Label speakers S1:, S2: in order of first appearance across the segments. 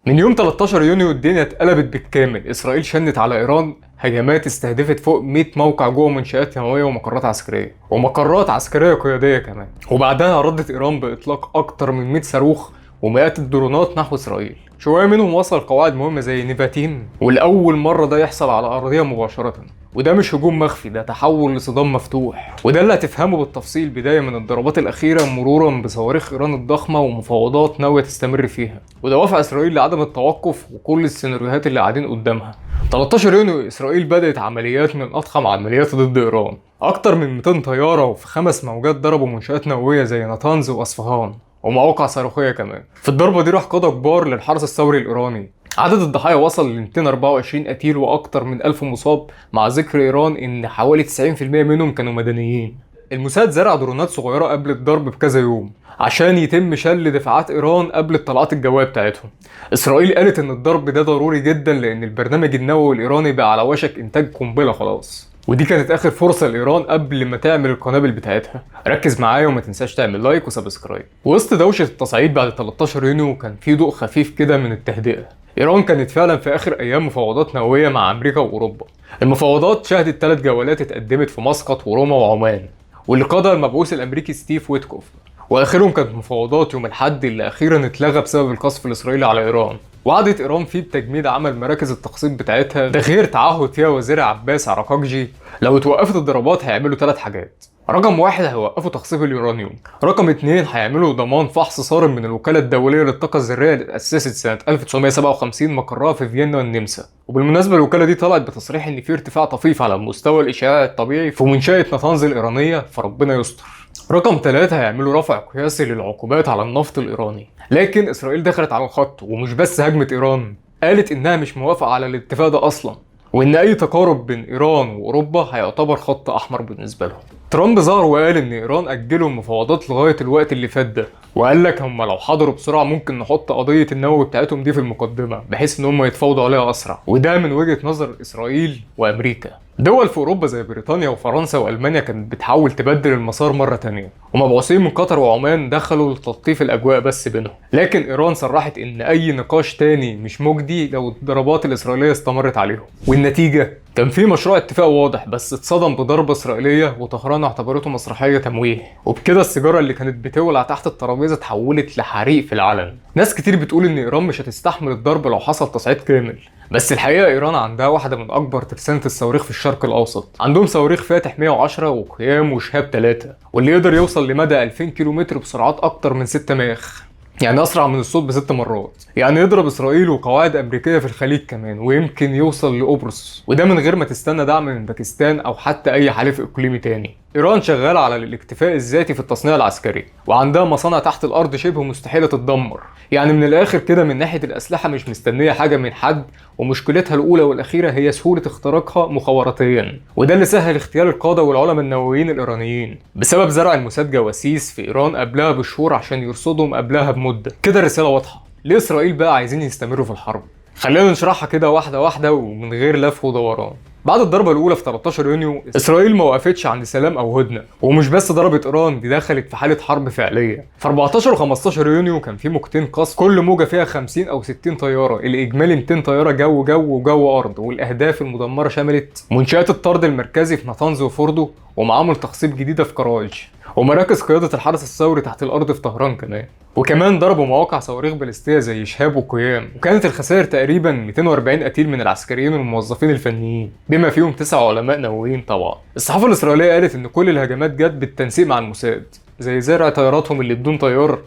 S1: من يوم 13 يونيو الدنيا اتقلبت بالكامل. اسرائيل شنت على ايران هجمات استهدفت فوق 100 موقع جوه منشآت نووية ومقرات عسكرية ومقرات عسكرية قيادية كمان. وبعدها ردت ايران باطلاق اكتر من 100 صاروخ ومئات الدرونات نحو اسرائيل. شوية منهم وصل قواعد مهمة زي نيفاتيم، والاول مرة ده يحصل على ارضية مباشرة. وده مش هجوم مخفي، ده تحول لصدام مفتوح. وده اللي هتفهمه بالتفصيل بداية من الضربات الأخيرة مرورا بصواريخ إيران الضخمة ومفاوضات ناوية تستمر فيها ودوافع إسرائيل لعدم التوقف وكل السيناريوهات اللي قاعدين قدامها. 13 يونيو إسرائيل بدأت عمليات من أضخم عمليات ضد إيران. أكتر من 200 طيارة وفي 5 موجات ضربوا منشآت نووية زي نطنز وأصفهان ومواقع صاروخية كمان. في الضربة دي راح قادة كبار للحرس الثوري الإيراني. عدد الضحايا وصل ل 224 قتيل واكثر من 1000 مصاب، مع ذكر ايران ان حوالي 90% منهم كانوا مدنيين. الموساد زرع درونات صغيرة قبل الضرب بكذا يوم عشان يتم شل دفاعات ايران قبل الطلعات الجوية بتاعتهم. اسرائيل قالت ان الضرب ده ضروري جدا لان البرنامج النووي الايراني بقى على وشك انتاج قنبلة خلاص، ودي كانت اخر فرصة لايران قبل ما تعمل القنابل بتاعتها. ركز معايا وما تنساش تعمل like و subscribe. وسط دوشه التصعيد بعد 13 يونيو كان في ضوء خفيف كده من التهدئه. ايران كانت فعلا في اخر ايام مفاوضات نووية مع امريكا واوروبا. المفاوضات شهدت 3 جولات اتقدمت في مسقط وروما وعمان، واللي قادها المبعوث الامريكي ستيف ويتكوف. واخرهم كانت مفاوضات يوم الاحد اللي اخيرا اتلغى بسبب القصف الاسرائيلي على ايران. وعدت ايران فيه بتجميد عمل مراكز التخصيب بتاعتها، ده غير تعهد فيها وزير عباس عراقجي لو اتوقفت الضربات هيعملوا 3 حاجات. رقم 1 هيوقفوا تخصيب اليورانيوم. رقم 2 هيعملوا ضمان فحص صارم من الوكالة الدولية للطاقة الذرية اللي اتأسست سنة 1957 مقرها في فيينا والنمسا. وبالمناسبة الوكالة دي طلعت بتصريح ان في ارتفاع طفيف على مستوى الإشعاع الطبيعي في منشأة نطنز الإيرانية، فربنا يستر. رقم 3 هيعملوا رفع قياسي للعقوبات على النفط الإيراني. لكن إسرائيل دخلت على الخط، ومش بس هجمت إيران، قالت إنها مش موافقة على الاتفاق ده أصلا، وإن أي تقارب بين إيران وأوروبا هيعتبر خط أحمر بالنسبة لهم. ترامب ظهر وقال إن إيران أجلوا المفاوضات لغاية الوقت اللي فات ده، وقال لك هم لو حضروا بسرعة ممكن نحط قضية النووي بتاعتهم دي في المقدمة بحيث إن هم يتفاوضوا عليها أسرع. وده من وجهة نظر إسرائيل وأمريكا. دول في أوروبا زي بريطانيا وفرنسا وألمانيا كانت بتحاول تبدل المسار مرة تانية، ومبعوثين من قطر وعمان دخلوا لتلطيف الأجواء بس بينهم. لكن إيران صرحت إن أي نقاش تاني مش مجدي لو الضربات الإسرائيلية استمرت عليهم. والنتيجة كان في مشروع اتفاق واضح بس اتصدم بضربة إسرائيلية، وطهران اعتبرته مسرحية تمويه. وبكده السيجارة اللي كانت بتولع تحت الترابيزة اتحولت لحريق في العلن. ناس كتير بتقول إن إيران مش هتستحمل الضرب لو حصل تصعيد كامل، بس الحقيقة إيران عندها واحدة من أكبر ترسانة الصواريخ في الشرق الأوسط. عندهم صواريخ فاتح 110 وقيام وشهاب 3، واللي يقدر يوصل لمدى 2000 كيلومتر بسرعات أكتر من 6 ماخ، يعني أسرع من الصوت ب6 مرات. يعني يضرب إسرائيل وقواعد أمريكية في الخليج كمان، ويمكن يوصل لقبرص، وده من غير ما تستنى دعم من باكستان أو حتى أي حليف إقليمي تاني. إيران شغالة على الاكتفاء الذاتي في التصنيع العسكري، وعندها مصانع تحت الأرض شبه مستحيلة تتدمر. يعني من الآخر كده من ناحية الأسلحة مش مستنية حاجة من حد، ومشكلتها الأولى والأخيرة هي سهولة اختراقها مخابراتيا، وده اللي سهل اغتيال القادة والعلماء النوويين الإيرانيين بسبب زرع الموساد جواسيس في إيران قبلها بشهور عشان يرصدهم قبلها بمدة. كده الرسالة واضحة، ليه إسرائيل بقى عايزين يستمروا في الحرب؟ خلينا نشرحها كده واحدة واحدة ومن غير لف ودوران. بعد الضربة الأولى في 13 يونيو إسرائيل ما وقفتش عند سلام أو هدنة، ومش بس ضربت إيران، دي دخلت في حالة حرب فعلية. في 14 و15 يونيو كان في موجتين قصف، كل موجة فيها 50 أو 60 طيارة، الإجمالي 200 طيارة جو جو وجو أرض. والأهداف المدمرة شملت منشآت الطرد المركزي في نطنز وفوردو، ومعامل تخصيب جديدة في كراج، ومراكز قيادة الحرس الثوري تحت الأرض في طهران كمان. وكمان ضربوا مواقع صواريخ باليستية زي شهاب وقيام، وكانت الخسائر تقريبا 240 قتيل من العسكريين والموظفين الفنيين، بما فيهم 9 علماء نوويين طبعا. الصحافة الإسرائيلية قالت إن كل الهجمات جت بالتنسيق مع الموساد، زي زرع طياراتهم اللي بدون طيار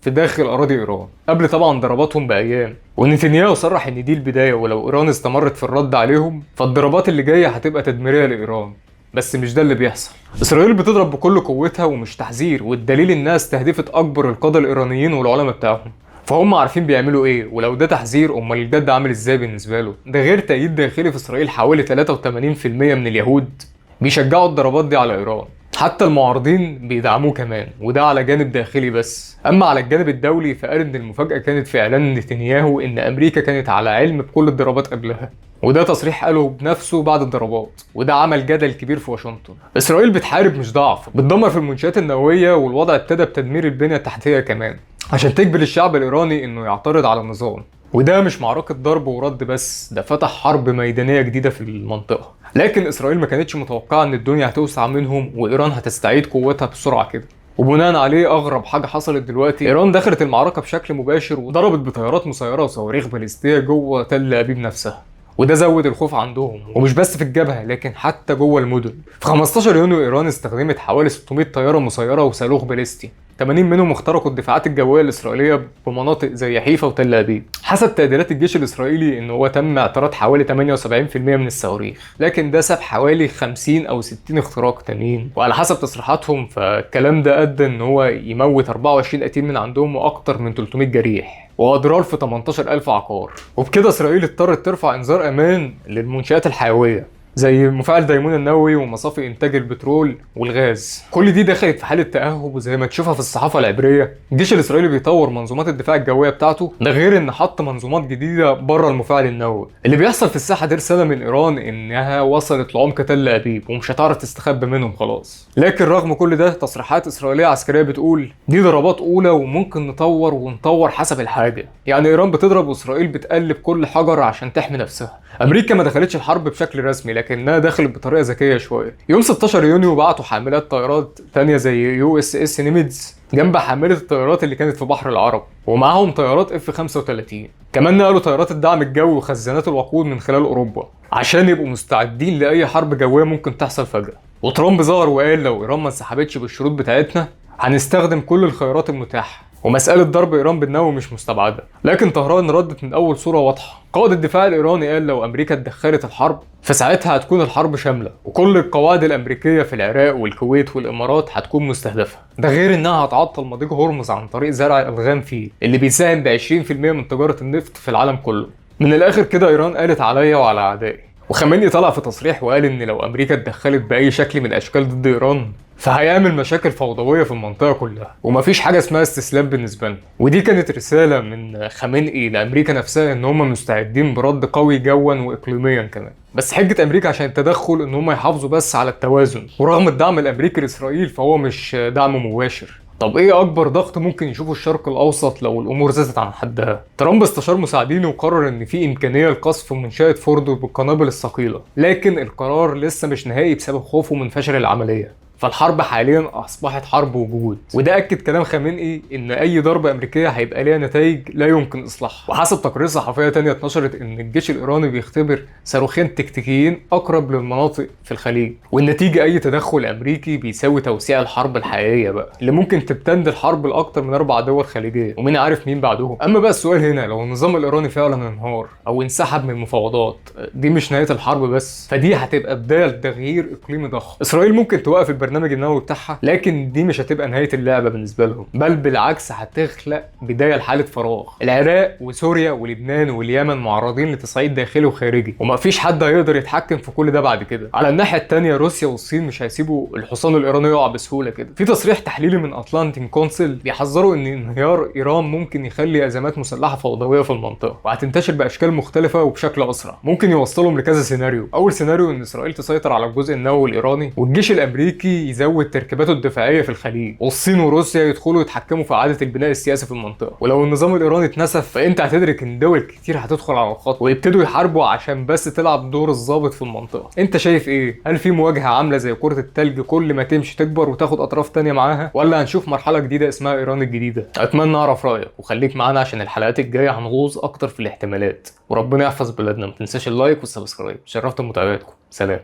S1: في داخل أراضي إيران قبل طبعا ضرباتهم بأيام. ونتنياهو صرح إن دي البداية، ولو إيران استمرت في الرد عليهم فالضربات اللي جاية هتبقى تدميرية لإيران. بس مش ده اللي بيحصل. إسرائيل بتضرب بكل قوتها ومش تحذير، والدليل إنها استهدفت أكبر القادة الإيرانيين والعلماء بتاعهم، فهم عارفين بيعملوا إيه. ولو ده تحذير أمال الجد عامل إزاي بالنسبة له؟ ده غير تأييد داخلي في إسرائيل، حوالي 83% من اليهود بيشجعوا الضربات دي على إيران، حتى المعارضين بيدعموه كمان، وده على جانب داخلي بس. اما على الجانب الدولي فقال ان المفاجأة كانت في اعلان نتنياهو ان امريكا كانت على علم بكل الضربات قبلها، وده تصريح قاله بنفسه بعد الضربات، وده عمل جدل كبير في واشنطن. اسرائيل بتحارب مش ضعف، بتدمر في المنشآت النووية، والوضع ابتدى بتدمير البنية التحتية كمان عشان تجبر الشعب الايراني انه يعترض على النظام. وده مش معركة ضرب ورد بس، ده فتح حرب ميدانية جديدة في المنطقة. لكن اسرائيل ما كانتش متوقعه ان الدنيا هتوسع منهم وايران هتستعيد قوتها بسرعة كده. وبناء عليه اغرب حاجة حصلت دلوقتي، ايران دخلت المعركة بشكل مباشر وضربت بطيارات مسيره وصواريخ باليستيه جوه تل ابيب نفسها، وده زود الخوف عندهم، ومش بس في الجبهة لكن حتى جوه المدن. في 15 يونيو ايران استخدمت حوالي 600 طيارة مسيره وصاروخ باليستي، 80 منهم اخترقوا الدفاعات الجوية الاسرائيلية بمناطق زي حيفا وتل ابيب. حسب تقديرات الجيش الاسرائيلي ان هو تم اعتراض حوالي 78% من الصواريخ، لكن ده ساب حوالي 50 او 60 اختراق تانيين. وعلى حسب تصريحاتهم فالكلام ده ادى ان هو يموت 24 قتيل من عندهم واكتر من 300 جريح واضرار في 18000 عقار. وبكده اسرائيل اضطرت ترفع انذار امان للمنشآت الحيوية زي مفاعل ديمون النووي ومصافي انتاج البترول والغاز. كل دي دخلت في حاله تاهب، وزي ما تشوفها في الصحافة العبرية الجيش الاسرائيلي بيطور منظومات الدفاع الجوية بتاعته، ده غير ان حط منظومات جديدة بره المفاعل النووي. اللي بيحصل في الساحة دي رسالة من ايران انها وصلت لعمق تل ابيب ومش هتعرف تستخبى منهم خلاص. لكن رغم كل ده تصريحات اسرائيلية عسكرية بتقول دي ضربات اولى وممكن نطور ونطور حسب الحاجة. يعني ايران بتضرب واسرائيل بتقلب كل حجر عشان تحمي نفسها. امريكا ما دخلتش الحرب بشكل رسمي لكنها دخلت بطريقة ذكية شوية. يوم 16 يونيو بعتوا حاملات طيارات تانية زي USS نيميتز جنب حامله الطيارات اللي كانت في بحر العرب، ومعاهم طيارات F 35. كمان نقلوا طيارات الدعم الجوي وخزانات الوقود من خلال اوروبا عشان يبقوا مستعدين لاي حرب جوية ممكن تحصل فجاة. وترامب ظهر وقال لو ايران ما انسحبتش بالشروط بتاعتنا هنستخدم كل الخيارات المتاحة، ومسألة ضرب إيران بالنووي مش مستبعدة. لكن طهران ردت من أول صورة واضحة. قائد الدفاع الإيراني قال لو أمريكا اتدخلت الحرب فساعتها هتكون الحرب شاملة، وكل القواعد الأمريكية في العراق والكويت والإمارات هتكون مستهدفة. ده غير إنها هتعطل مضيق هرمز عن طريق زرع الألغام فيه اللي بيساهم ب 20% من تجارة النفط في العالم كله. من الآخر كده إيران قالت عليا وعلى أعدائي. وخامنئي طلع في تصريح وقال إن لو أمريكا اتدخلت بأي شكل من الأشكال ضد إيران فهيعمل مشاكل فوضوية في المنطقة كلها، ومفيش حاجة اسمها استسلام بالنسبة لنا. ودي كانت رسالة من خامنئي لأمريكا نفسها إن هم مستعدين برد قوي جوا وإقليميا كمان. بس حجة أمريكا عشان التدخل إن هم يحافظوا بس على التوازن، ورغم الدعم الأمريكي لإسرائيل فهو مش دعم مباشر. طب ايه اكبر ضغط ممكن يشوفه الشرق الاوسط لو الامور زادت عن حدها؟ ترامب استشار مساعدينه وقرر ان في امكانية لقصف منشاه فوردو بالقنابل الثقيلة، لكن القرار لسه مش نهائي بسبب خوفه من فشل العملية. فالحرب حاليا اصبحت حرب وجود، وده اكد كلام خامنئي ان اي ضربه امريكية هيبقى ليها نتائج لا يمكن اصلاحها. وحسب تقارير صحفية تانية اتنشرت ان الجيش الايراني بيختبر صاروخين تكتيكيين اقرب للمناطق في الخليج، والنتيجة اي تدخل امريكي بيساوي توسيع الحرب الحقيقية بقى اللي ممكن تمتد الحرب لاكتر من 4 دول خليجية، ومين عارف مين بعدهم. اما بقى السؤال هنا، لو النظام الايراني فعلا انهار او انسحب من المفاوضات، دي مش نهاية الحرب بس، فدي هتبقى بداية لتغيير اقليمي ضخم. اسرائيل ممكن توقف البرنامج النووي بتاعها، لكن دي مش هتبقى نهاية اللعبة بالنسبة لهم، بل بالعكس هتخلق بداية لحاله فراغ. العراق وسوريا ولبنان واليمن معرضين لتصعيد داخلي وخارجي، ومفيش حد هيقدر يتحكم في كل ده بعد كده. على الناحية الثانية روسيا والصين مش هيسيبوا الحصان الايراني يقع بسهولة كده. في تصريح تحليلي من اتلانتيك كونسل بيحذروا ان انهيار ايران ممكن يخلي ازمات مسلحة فوضوية في المنطقة، وهتنتشر باشكال مختلفة وبشكل اسرع. ممكن يوصلهم لكذا سيناريو. اول سيناريو ان اسرائيل تسيطر على الجزء النووي الايراني، والجيش الامريكي يزود تركيباته الدفاعية في الخليج، والصين وروسيا يدخلوا يتحكموا في اعاده البناء السياسي في المنطقة. ولو النظام الايراني اتنسف فانت هتدرك ان دول كتير هتدخل على الخط ويبتدوا يحاربوا عشان بس تلعب دور الضابط في المنطقة. انت شايف ايه؟ هل في مواجهة عامله زي كره التلج كل ما تمشي تكبر وتاخد اطراف تانية معاها، ولا هنشوف مرحلة جديدة اسمها ايران الجديدة؟ اتمنى اعرف رايك، وخليك معانا عشان الحلقات الجاية هنغوص اكتر في الاحتمالات. وربنا يحفظ بلادنا. ما تنساش ال like وال subscribe. شرفت بمتابعتكم. سلام.